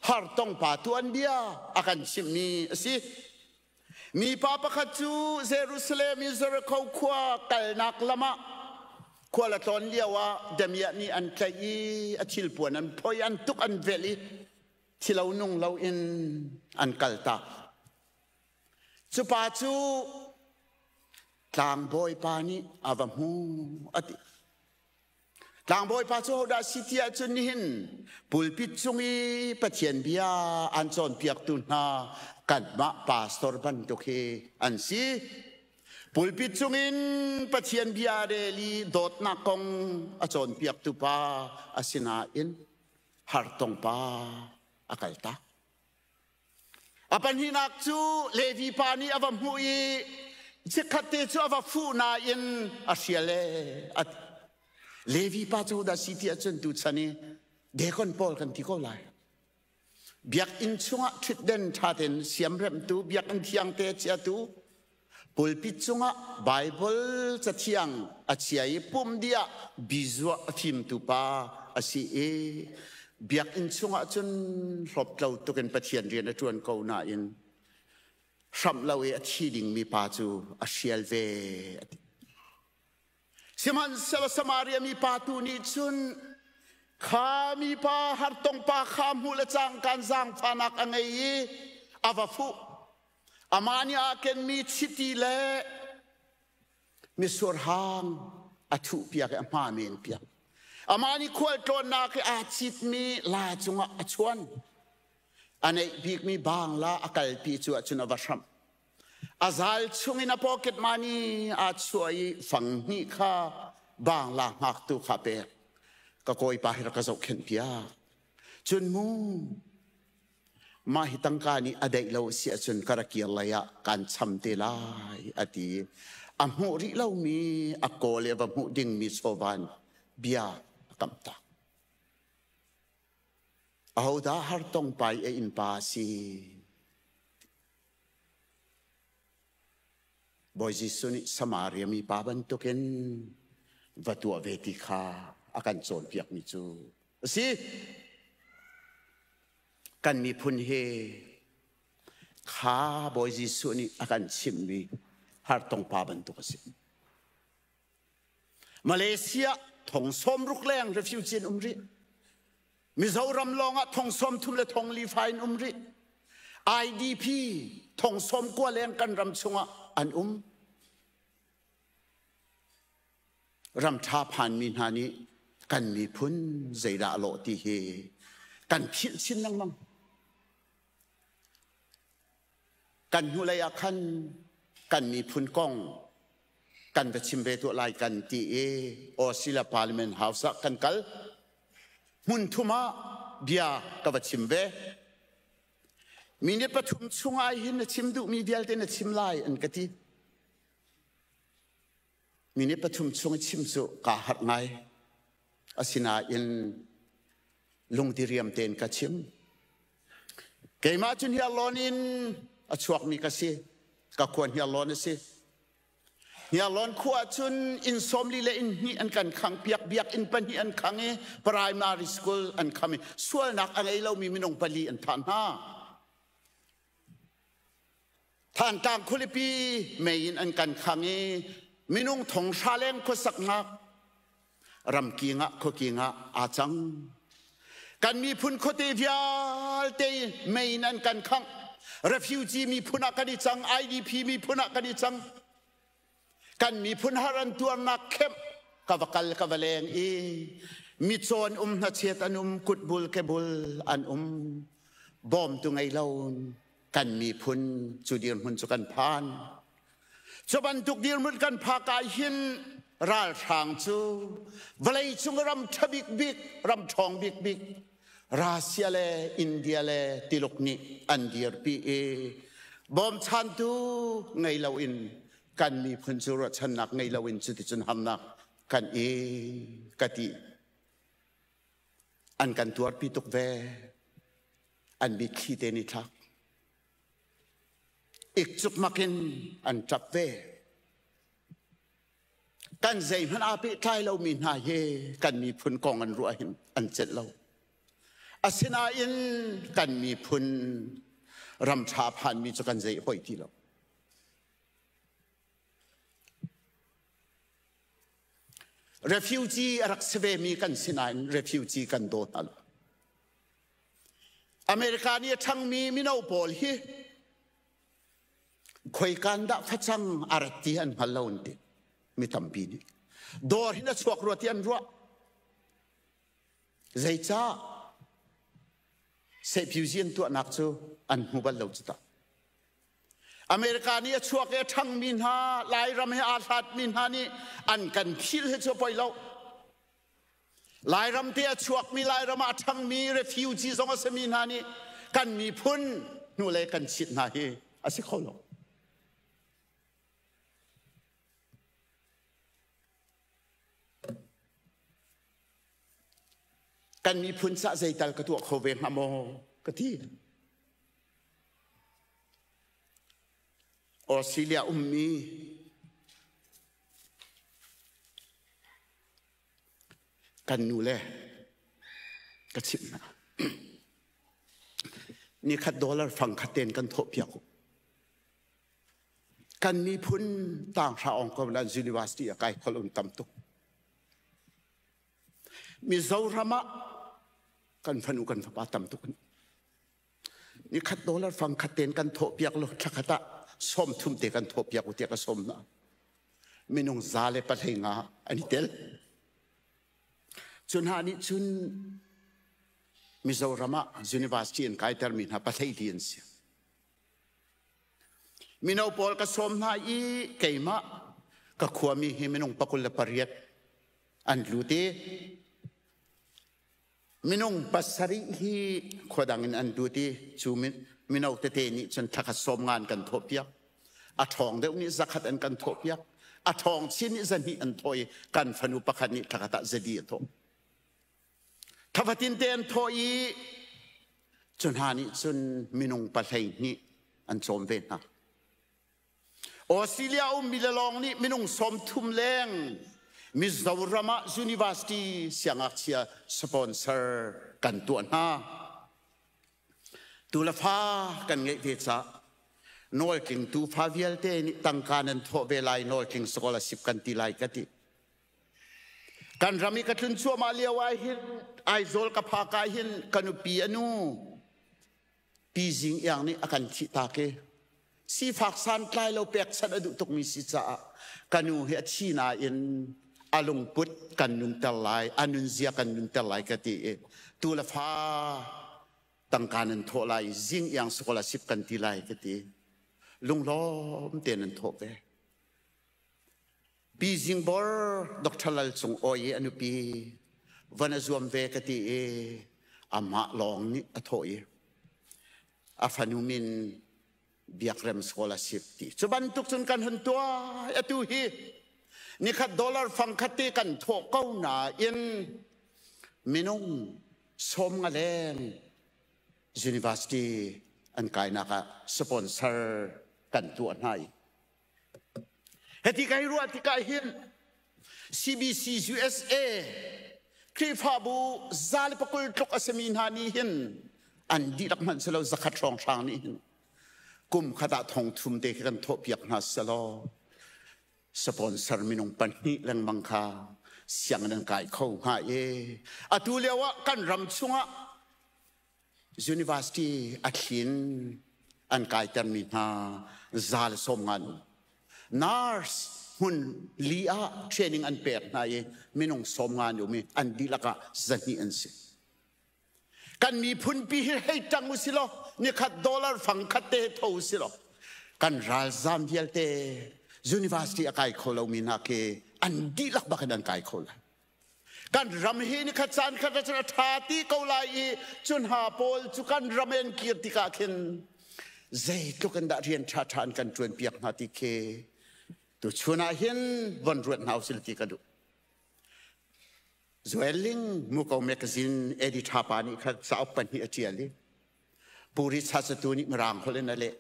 hartong pa tuanbia a kan chimhmi a si. Mipa pakhat cu Jerusalem i Jericho khua kalnak lam ah khual a tlawn lio ah damiah nih an tlaih i a thilpuan an phoi, an tuk an velh i thilo nung loin an kaltak. Cu pa cu tlangbawipa nih a va hmu a ti. Tlangbawipa cu hodah si ti ahcun nihin pulpit cung i Pathian bia an cawnpiaktu hna kanmah pastor bantuk hi an si. Pulpit cungin Pathian bia rel i dawtnak kong a cawnpiaktu pa a si nain hartong pa a kaltak. A pahnihnak cu Levi pa nih a va hmuh i chikkhat te cu a va fuh nain a hrial ee. Levi pa cu dah si ti ahcun tuchan i dekon pawl kan ti ko lai. Biakinn chungah ṭhutden ṭha tein siamremtu, biakinn thiang te chiatu, pulpit cungah Bible cathiang a chia i pum dih ah bizuah a fimtu pa a si i biakinn chungah cun hlawptlo tukin Pathian rian a ṭuan ko nain hramh lo i a thi dingmi pa cu a hrial ve a ti. Sihmanhsehlaw Samaria mi pa tu nih cun kha mipa hartong pa kha hmuh le cangkaan zaangfahnak a ngei i a va fuh. Amah nih aa kenmi chiti le mitsur hang a thuhpiak i a hma men piak. Amah nih khualtlawnnak i aa citmi la cungah a chuan. A neih bikmi bangla a kalpi cu ahcun a va hramh. A zal chungin a pocket money aa chuah i fang hnih kha bangla hngaktu kha pek. Ka kawipa hi rak ka zohkhenh piak. Cun mu, mah hi tangka nih a daih lo si ahcun ka ra kir lei ah kaan cham te lai a ti. A hmuh rih lomi a kawl i a va hmuh dingmi chawvan bia a kamh tak. Ahodah hartong pai a innpa a si? Bawi Jesuh nih Samaria mipa bantukin va tuah ve ti kha a kan cawnpiakmi cu a si. Kan miphun hi kha Bawi Jesuh nih a kan chimhmi hartong pa bantuk a si. Malaysia thong 60 leng refugee an um rih. Mizoram lawng ah thong 30 le thong li fa in um rih. IDP thong 90 leng kan ram chungah an um. Ram ṭha phanmi hna nih kan miphun zeidah lawh ti hi kan philh chin lengmang. Kan hnulei ah khan kan miphun kong kan va chim ve tuah lai kan ti i Australia Parliament House ah kan kal. Hmun thum ah bia ka va chim ve. Minute pathum chung ah hin na chim duhmi vialte na chim lai an ka ti. Minute pathum chung i chim cu kaa harh ngai. Asinain lungdiriam tein ka chim. Keimah cu Hniarlawn in a chuakmi ka si. Ka khua Hniarlawn a si. Hniarlawn khua cun inn 40 le inn hnih an kan khang piak, biakinn pahnih an khang i primary school an kham i sualnak a ngei lomi minung pali an thah hna. Thantlang khualipi mei in an kan khang i minung thong hra leng khuasaknak ramking ah khuaking ah aa cang. Kan miphun khuate vialte mei in an kan khangh. Refugee miphun ah kan i cang, IDP miphun ah kan i cang. Kan miphun har an tuarnak khemh ka va kal ka va leng i mitcaw an um hnachet an um kutbul kebul an um bawmtu ngei lo kan miphun cu dirhmun cu kan phan. Cu bantuk dirhmun kan phak ah hin ralhrang cu vawleicung ram ṭha bikbik ram ṭhawng bikbik. Russia le India le Tiluk nih an dirpi i bawmchantu ngei loin kan miphun cu ruahchannak ngei loin cuticun hamnak kan i ka ti. An kan tuarpi tuk ve. An mitthli te ni thlak. Ik cukmak in an ṭap ve. Kan zeihmanh aa pehtlai lomi hna hi kan miphun kong an ruah hin an celh lo. Asinain kan miphun ram ṭha phanmi cu kan zei hoi ti lo. Refugee a rak si vemi kan si nain refugee kan daw hna lo. America nih a ṭhangmi mino pawl hi khoikan dah facang a rat ti an hngal lo an ti mi tampi nih. Dawr hin a chuak rua ti an ruah. Zeicah sehpyuzi an tuahnak cu an hmu bal lo cu ta. America nih a chuak i a ṭhangmi hna Lairam he aa hlatmi hna nih an kan phil hi cu poi lo. Lairam te a chuakmi Lairam ah a ṭhangmi refugee zong a simi hna nih kan miphun hnulei kan chit hna hi a si kho lo. Kan miphun cah zeital ka tuah kho ve hnga maw ka ti. Australia ummi kan nu le ka chimh hna. Nikhat dollar fang khat ten kan thawh piak u. Kan miphun tanghra ong ko lan university a kai khol un tam tuk. Mizoram ah kan fanu kan fapa tam tuk. Nikhat dollar fang khat ten kan thawh piak lo thlakhat ah som thum te kan thawh piak u tiah ka som na. Minung za le pahlei nga an i tel. Cun hna nih cun Mizoram ah university an kaitermi hna pahlei li an si. Mino pawl ka sawm hna i keimah ka khuami hi minung 28 an lut i minung pasarih hi khua dang in an lut i cu mino tete nih cun thlakhat sawm nga an kan thawhpiak. A ṭhawng deuh nih zakhat an kan thawhpiak. A ṭhawng chin nih zahnih an thawh i kan fanu pakhat nih thlakhat ah zali a thawh. Thlafatin te an thawh i cu hna nih cun minung 12 an cawm ve hna. Australia ummi le lawng nih minung 30 leng Mizoram ah university siangngakchia sponsor kan tuah hna. Tu le fa kan ngeih ve cah nawltling tu fa vialte nih tangka nan thawh ve lai nawltling scholarship kan ti lai ka ti. Kan ram i ka tlun cuahmah lio ah hin Aizawl ka phak ah hin ka nupi a nu Pi Zing Iang nih a kan thih tak i sifak santlai lo pekchanh a duh tukmi si caah ka nu hi a thi nain a lungput kan nunter lai, a nunzia kan nunter lai ka ti i tu le fa tangka nan thawh lai i Zing Iang scholarship kan ti lai ka ti. Lunglawm tein an thawh ve. Pi Zing Bor Dr. Lal Cung Awi i a nupi van a zuam ve ka ti i amah lawng nih a thawh i a fanu min Biakrem scholarship ti. Cu bantuk cun kan hun tuah atu hi nikhat dollar fang khat te kan thawh ko nain minung 50 leng university an kainak ah sponsor kan tuah hna i Hiti kai ruah tikah hin CBC USA Khrihfabu 120 tluk a simi hna nih hin an dihlak hmanh si lo zakhat hrawnghrang nih hin kum khat ah thong thum te khi kan thawhpiak hna selaw sponsor minung pahnih lengmang kha sianginn an kai kho hnga i atu lio ah kan ram chungah University a thlin an kaitermi hna 150 an um. Nurse hmun li ah training an pek hna i minung 50 an um i an dihlak ah 200 an si. Kan miphunpi hi hei ṭang u si law nikhat dollar fang khat te tho u si law kan ralzam vialte university a kai kho lomi hna khi an dihlak bak in an kai kho lai. Kan ram hi ni khat caan khat cun a ṭha ti ko lai i cun ha pawl cu kan ram in kir tikah khin zeitluk in dah rian ṭha ṭha an kan ṭuan piak hna ti khi tuchun ah hin von ruat hna usil ti ka duh. Joel Ling Muko magazine editor pa nih kha cauk pahnih a ṭial i Puri Chasatu nih Mirang holh in a leh.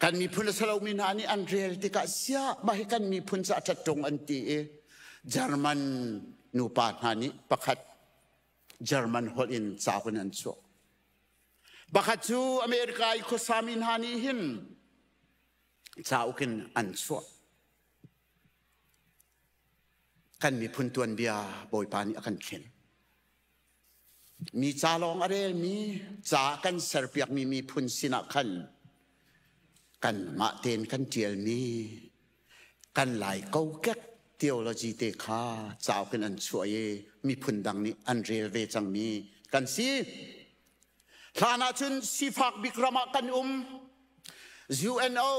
Kan miphun a si lomi hna nih an rel tikah siah mah hi kan miphun cu a ṭhat ṭung an ti i German nupa hna nih pakhat German holh in cauk in an chuah. Pakhat cu America i khuasami hna nih hin cauk in an chuah. Kan miphun tuanbia Bawipa nih a kan thlen. Mi ca lawng a relmi, ca kan serpiakmi miphun sinah khan kanmah tein kan ṭialmi kan Lai kokek theology te kha cauk in an chuah i miphun dang nih an rel ve cangmi kan si. Hlan ahcun sifak bik ram ah kan um. UNO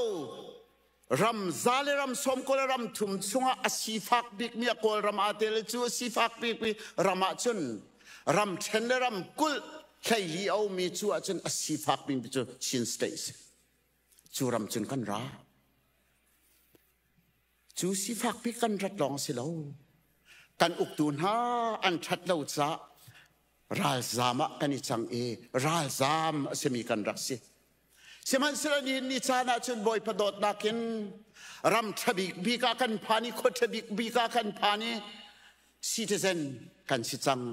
ram za le ram sawm kawl ram thum chungah a sifak bikmi a Kawlram aa tel cu a sifak bikmi ram ahcun ram ṭhen le ram kulh hleili a ummi cu ahcun a sifak bikmi cu Chin State si. Cu ram cun kan ra. Cu sifak bik kan rat lawng si lo. Kan uktu hna an ṭhat lo caah ralzam ah kan i cang i ralzam a simi kan rak si. Sihmanhsehlaw nihin ni caan ah cun Bawipa dawtnak in ram ṭha bik bik ah kan phan i khua ṭha bik bik ah kan phan i citizen kan si cang.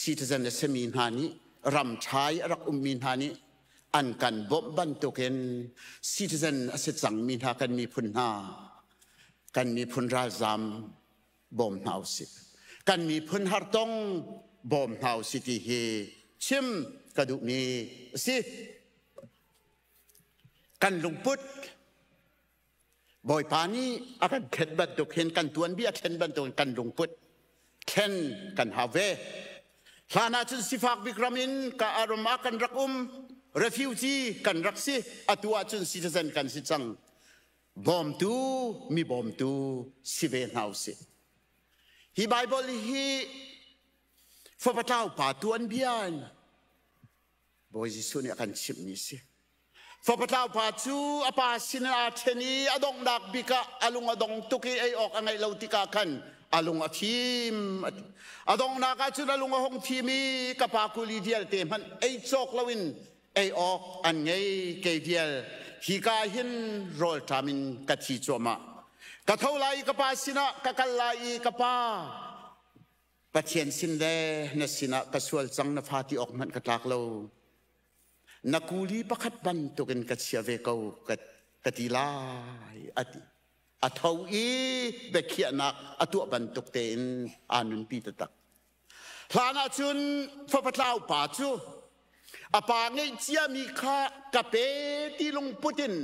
Citizen a simi hna nih ram ṭha i a rak ummi hna nih an kan bawmh bantukin citizen a si cangmi hna kan miphun hna kan miphun ralzam bawm hna usih. Kan miphun hartong bawm hna usih ti hi chim ka duhmi a si. Kan lungput Bawipa nih a kan thlen bantuk hin kan tuanbia thlen bantuk in kan lungput thlen kan hau ve. Hlan ah cun sifak bik ram in ka ram ah kan rak um refugee kan rak si atu ah cun citizen kan si cang. Bawmtu mi bawmtu si ve hna usih. Hi Bible hi fapa tlau pa tuanbia in Bawi Jesuh nih a kan chimhmi si. Fapa tlau pa cu a pa sin aa ṭhen i a donghnak bik ah a lung a dong tuk i ei awk a ngeih lo tikah khan a lung a fim. A donghnak ah cun a lung a hung fim i ka pa kuli vialte hmanh ei cawk loin ei awk an ngei kei vial hika hin rawlṭam in ka thi cuahmah. Ka tho lai i ka pa sinah ka kal lai i ka pa Pathian sin le na sinah ka sual cang na fa ti awk hmanh ka tlak lo. Na kuli pakhat bantukin ka chia ve ko ka ti lai a ti. A tho i biakhiahnak a tuah bantuk tein aa nunpi taktak. Hlan ahcun fapa tlau pa cu a pa ngeih ciami kha ka pe ti lungput in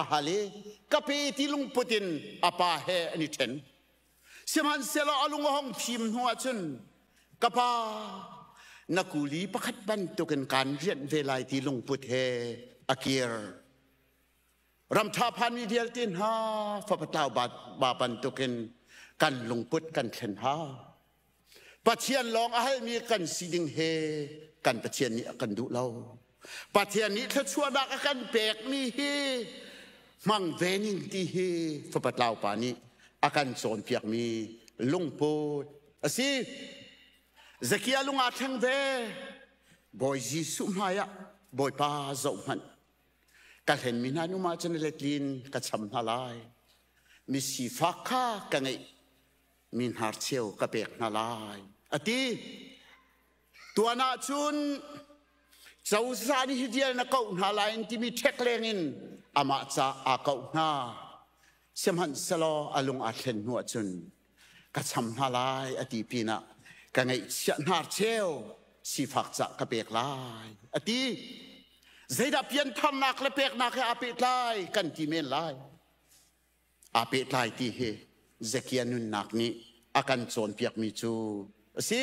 a hal i ka pe ti lungput in a pa he an i ṭhen. Sihmanhsehlaw a lung a hong fim hnu ahcun ka pa na kuli pakhat bantukin kaan rianh ve lai ti lungput he a kir. Ramṭha phanmi vialte hna fapa tlau ba bantukin kan lungput kan thlen hau. Pathian lawng a halmi kan si ding he kan Pathian nih a kan duh lo. Pathian nih thluachuahnak a kan pekmi hi hmang ve ning ti hi fapa tlau pa nih a kan cawnpiakmi lungput a si. Zakia lung aa thleng ve. Bawi Jesuh hmaiah Bawipa zoh hmanh. Ka hlenmi hna nu ah cun letlin ka cham hna lai. Mi sifak kha ka ngeih mi hnarcheu ka pek hna lai a ti. Tuan ah cun cozah nih hi vial na koh hna lai in timi ṭhek leng in amah ca aa koh hna. Sihmanhsehlaw a lung aa thlen hnu ahcun ka cham hna lai a ti pinah ka ngeihchiah hnarcheu sifak cah ka pek lai a ti. Zeidah piantharnak le peknak he aa pehtlai kan ti men lai. Aa pehtlai ti hi Zekia nunnak nih a kan cawnpiakmi cu a si.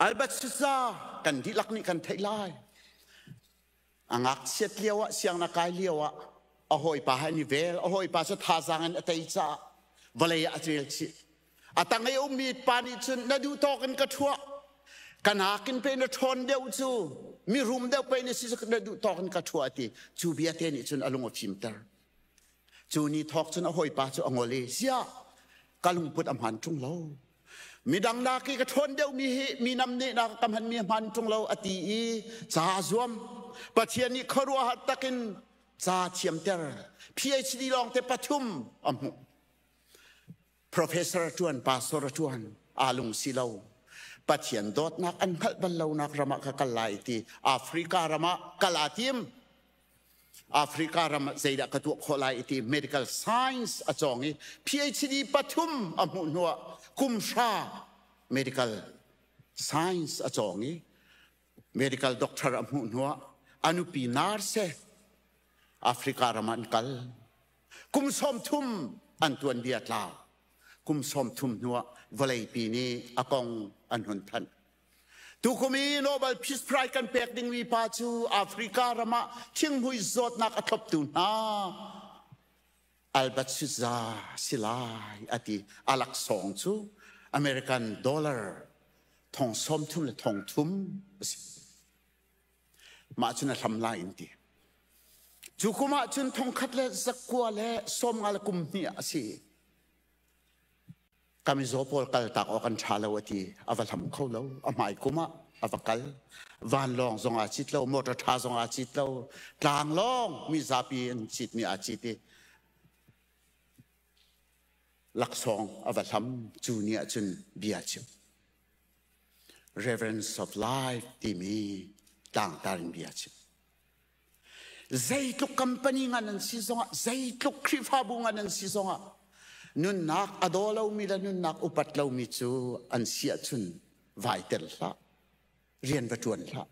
Albert Schweitzer kan dihlak nih kan theih lai. A ngakchiat lio ah siangna kai lio ah a hawipa he an i vel. A hawipa cu thazaang in a tei caah. Vawlei ah a cel chih. A tang i ummi pa nih cun na duh tawk in ka ṭhuah. Ka nakin pe na ṭhawn deuh cu mirum deuh pe na si na duh tawk in ka ṭhuah ti. Cu bia te nih cun a lung a fimter. Cu ni thawk cun a hawipa cu a ngol i ziah ka lungput a hmaan ṭung lo. Midang nak i ka ṭhawn deuhmi hi mi namnehnak ka hmanmi a hmaan ṭung lo a ti i ca a zuam. Pathian nih khuaruahhar takin ca thiamter. PhD lawngte pathum a hmuh. Professor a ṭuan, pastor a ṭuan, aa lung si lo. Pathian dawtnak an hngalh bal lonak ram ah ka kal lai ti Africa ram ah kal aa tim. Africa ram ah zeidah ka tuah khawh lai ti medical science a cawng i PhD pathum a hmuh hnuah kum hra medical science a cawng i medical doctor a hmuh hnuah a nupi nurse Africa ram ah an kal. Kum 30 an tuanbia tlau. Kum 30 hnuah vawleipi nih a kong an hun thanh. Tukum i Nobel Peace Prize kan pek dingmi pa cu Africa ram ah thinghmui zawtnak a thloptu hna Albert Schweitzer si lai a ti. A laksawng cu American dollar thong 30 le thong thum a si. Mah cun a hlam lai in ti. Cu kum ah cun thongkhat le zakua le 50 le kum hnih ah a si. Ka mizaw pawl kaltak awk an ṭha lo a ti. A va hlam kho lo. A hmai kum ah a va kal. Vanlawng zong aa cit lo, motor ṭha zong aa cit lo, tlanglawng mi zapi an citmi aa cit i laksawng a va hlam. Cu ni ah cun bia chim. Reverence of Life timi tlangtar in bia chim. Zeitluk company ngan an si zongah, zeitluk Khrihfabu ngan an si zongah, nunnak a daw lomi le nunnak upat lomi cu an si ahcun vai tel hlah, rian va ṭuan hlah.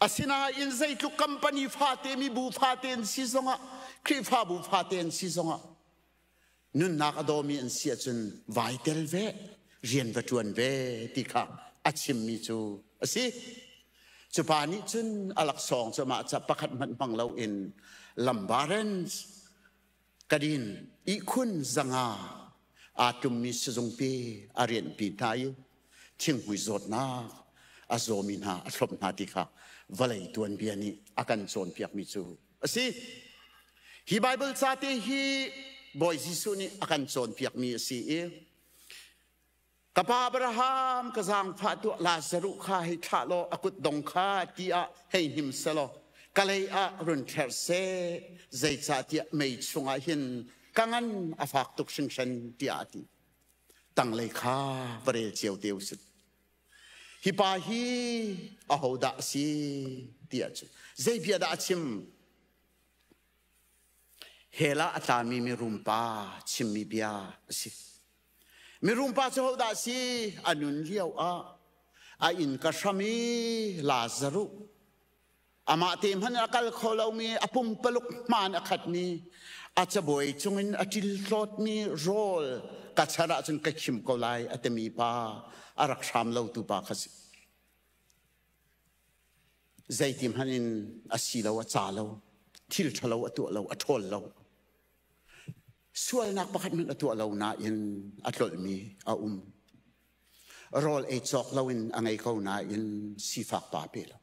Asinain zeitluk company fate, mibu fate an si zongah, Khrihfabu fate an si zongah, nunnak a dawmi an si ahcun vai tel ve, rian va ṭuan ve ti kha a chimmi cu a si. Cu pa nih cun a laksawng cu amah ca pakhat hmanh hmang loin lambarens kadin ihkhun zanga aa tlummi sizungpi a rianhpi hna i thinghmui zawtnak a zawmi hna a thlop hna ti kha vawlei tuanbia nih a kan cawnpiakmi cu a si. Hi Baibal ca te hi Bawi Jesuh nih a kan cawnpiakmi a si i ka pa Abraham ka zaangfah tuah Lazaruh kha hei thlah law a kutdong kha ti ah hei hnim selaw ka lei ah run thler seh zeicahtiah mei chungah hin ka ngan a fak tuk hringhran tiah a ti. Tanglei kha va rel cio te usih. Hi pa hi ahodah a si ti ahcun zei bia dah a chim? Hell ah a tlami mirum pa chimmi bia a si. Mirum pa cu hodah a si? A nun lio ah a inn ka hram i Lazaruh Amah te hmanh a kal kho lomi, a pumpaluk hmaan a khatmi, a cabuai cungin a ṭiltlawtmi rawl ka char ahcun ka khim ko lai a timi pa a rak hram lotu pa kha si. Zeiti hmanh in a si lo, a ca lo, thil ṭhalo a tuah lo, a ṭhawl lo. Sualnak pakhat hmanh a tuah lo nain a tlolhmi a um. Rawl ei cawk loin a ngei ko nain sifak pa pe lo.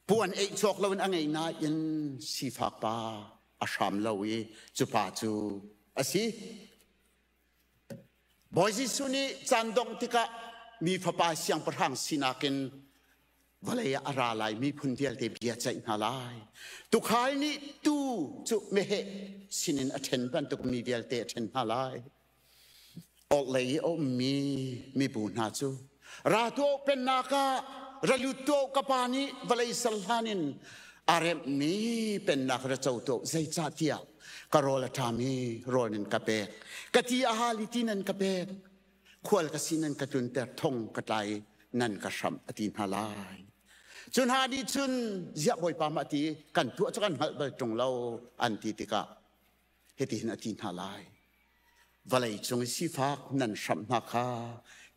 Puan eih cawk loin a ngei nain sifak pa a hram lo i cu pa cu a si. Bawi Jesuh nih caan dongh tikah mi fapa siangpahrang sinak in vawlei ah a ra lai miphun vialte bia ceih hna lai. Tuukhal nih tuu cu meheh sinin a ṭhen bantuk mi vialte a ṭhen hna lai. Orhlei i a ummi mibu hna cu ra tuah pennak ah ra lut tuah ka pa nih vawlei sal hlan in a remhmi pennak ra co tuah zeicahtiah ka rawl a ṭami rawl nan ka pek ka ti a hal i ti nan ka pek khual ka si nan ka tlunter thong ka tlai nan ka hramh a ti hna lai cu hna nih cun ziah bawipa mah ti kan tuah cu kan hngalh bal ṭung lo an ti tikah Hitihin a ti hna lai. Vawlei cung i sifak nan hramh hna kha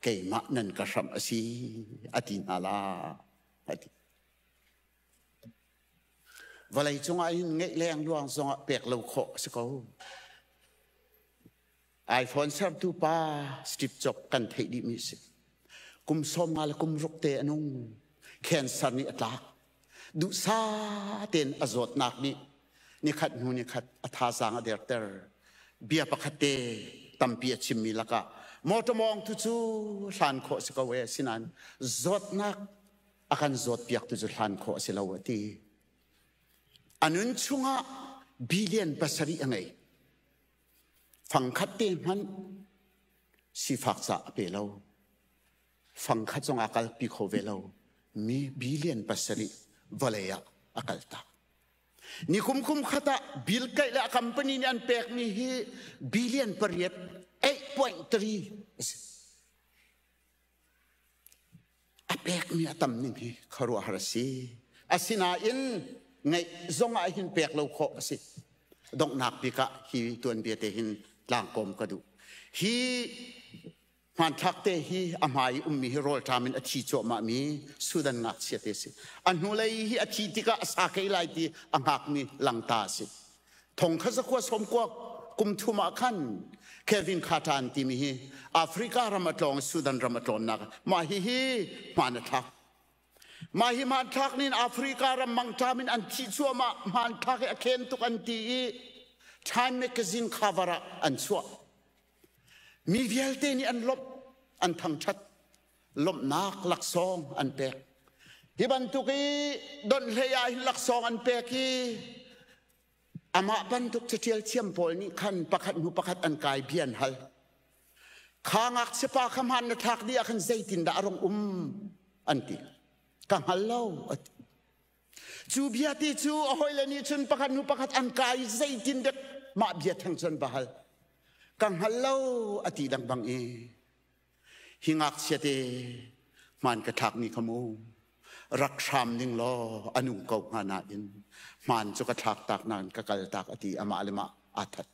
keimah nan ka hramh a si a ti hna lai a ti. Vawlei cungah hin ngeih leng luang zongah pek lo khawh a si ko. iPhone sertu pa Steve Jobs kan theih dihmi si. Kum 50 le kum ruk te a nung. Cancer nih a tlak. Duhsa tein a zawtnak nih nikhat hnu nikhat a thazaang a derter. Bia pakhat te tampi a chimmi lakah motor mawng tu cu hlan khawh si ko e sinain zawtnak a kan zawtpiak tu cu hlan khawh a si lo a ti. A nun chungah billion 7 a ngei. Fangkhat te hmanh sifak ca a pe lo. Fangkhat zong a kalpi kho ve lo. Mi billion 7 vawlei ah a kal tak. Ni kum kum khat ah Bill Gates le a company nih an pekmi hi billion pariat 8.3 a si. A pekmi a tam ning hi khuaruahhar a si. Asinain ngeih zong ah hin pek lo khawh a si. Donghnak bik ah hi tuanbia te hin tlangkawm ka duh. Hi hmanthlak te hi a hmai ummi hi rawlṭam in a thi cuahmah mi Sudan ngakchia te si. A hnulei hi a thi tikah a sa kei lai ti a hngakmi langta a si. Thong kha zakua sawmkua kum thum ah khan Kevin Carter an timi hi Africa ram a tlawng Sudan ram a tlawnnak mah hi hi hmaan a thlak. Mah hi hmanthlak nin Africa ram mangṭam in an thih cuahmah hmanthlak hi a khen tuk an ti i Time magazine cover ah an chuah. Mi vialte nih an lawmh, an thangṭhat, lawmhnak laksawng an pek. Hi bantuk i donhhlei ah hin laksawng an pek i amah bantuk caṭial thiam pawl nih khan pakhat hnu pakhat an kai bia an hal. Kha ngakchia pa kha hmaan na thlak dih ah khan zeitindah a rung um an ti. Ka hngal lo a ti. Cu bia ti cu a hawile nih cun pakhat hnu pakhat an kai i zeitin dek mah bia theng cun va hal. Ka hngal lo a ti lengmang i hi ngakchia te hmaan ka thlakmi kha mu rak hram ning law a nung ko hnga nain hmaan cu ka thlak tak nain ka kal tak a ti amah le mah aa that.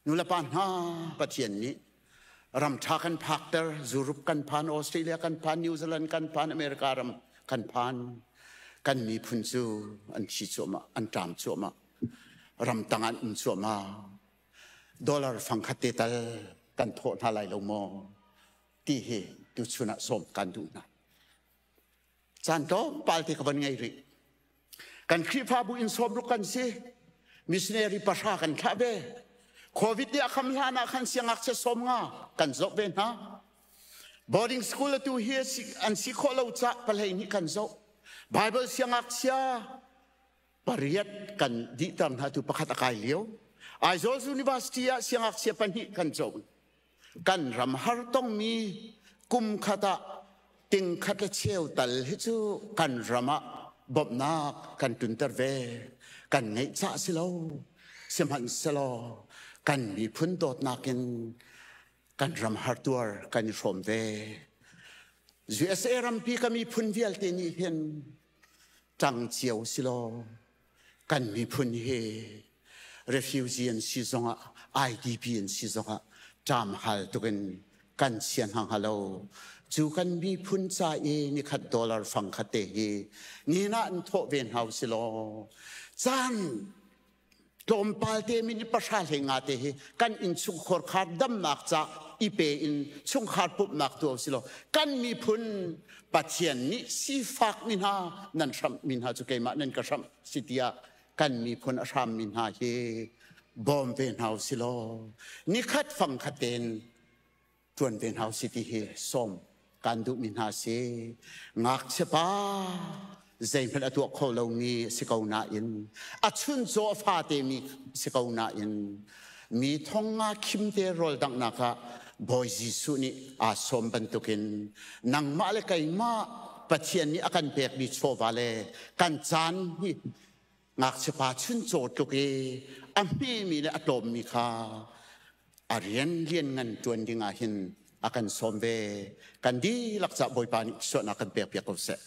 Nulepa hna Pathian nih ram ṭha kan phakter Europe kan phan Australia kan phan New Zealand kan phan America ram kan phan kan miphun cu an thi cuahmah an ṭam cuahmah ramtang an um cuahmah dollar fangkhat te tal kan thawh hna lai lo maw ti hi tuchun ah sawm kan duh hna. Caan tlawmpal te ka van ngei rih. Kan Khrihfabu in 60 kan si. Missionary 3 kan thlah ve. Covid nih a kham hlan ah khan siangngakchia 50 kan zoh ve hna. Boarding school atu hi an si khawh lo cah 22 kan zoh. Bible siangngakchia 8 kan dihter hna tu pakhat a kai lio. Aizawl University ah siangngakchia 2 kan cawn. Kan ram har tongmi kum khat ah ting khat le cheu tal hi cu kan ram ah bawmhnak kan tunter ve. Kan ngeih cah si lo. Sihmanhsehlaw kan miphun dawtnak in kan ram har tuar kan i hrawm ve. USA rampi ka miphun vialte nih hin ṭang cio si law kan miphun hi refugee an si zongah IDP an si zongah ṭam hal tukin kan chia hna hnga lo. Cu kan miphun ca i nikhat dollar fang khat te hi ni na an thawh ve hna si law caan tlawmpal te min 15 hlei nga te hi kan innchungkhar khar damnak ca i pe in chungkhar pumhnak tu si lo kan miphun Pathian nih sifak mi hna nan hramh mi hna cu keimah nan ka hramh si tiah kan miphun a hram mi hna hi bawm ve hna si law nikhat fang khat tein ṭuan ve hna usih ti hi sawm kan duhmi hna si. Ngakchia pa zeihmanh a tuah kho lomi si ko nain a chuncaw a fate mi si ko nain mi thong nga khim te rawl danghnak ah Bawi Jesuh nih aa sawm bantukin nangmah le keimah Pathian nih a kan pekmi chawva le kan caan hi ngakchia pa chuncaw tluk i a hmemi le a tlawmmi kha a rian lianngan ṭuan ding ah hin a kan sawm ve. Kan dihlak cah Bawipa nih suahnak kan pek piak ko seh.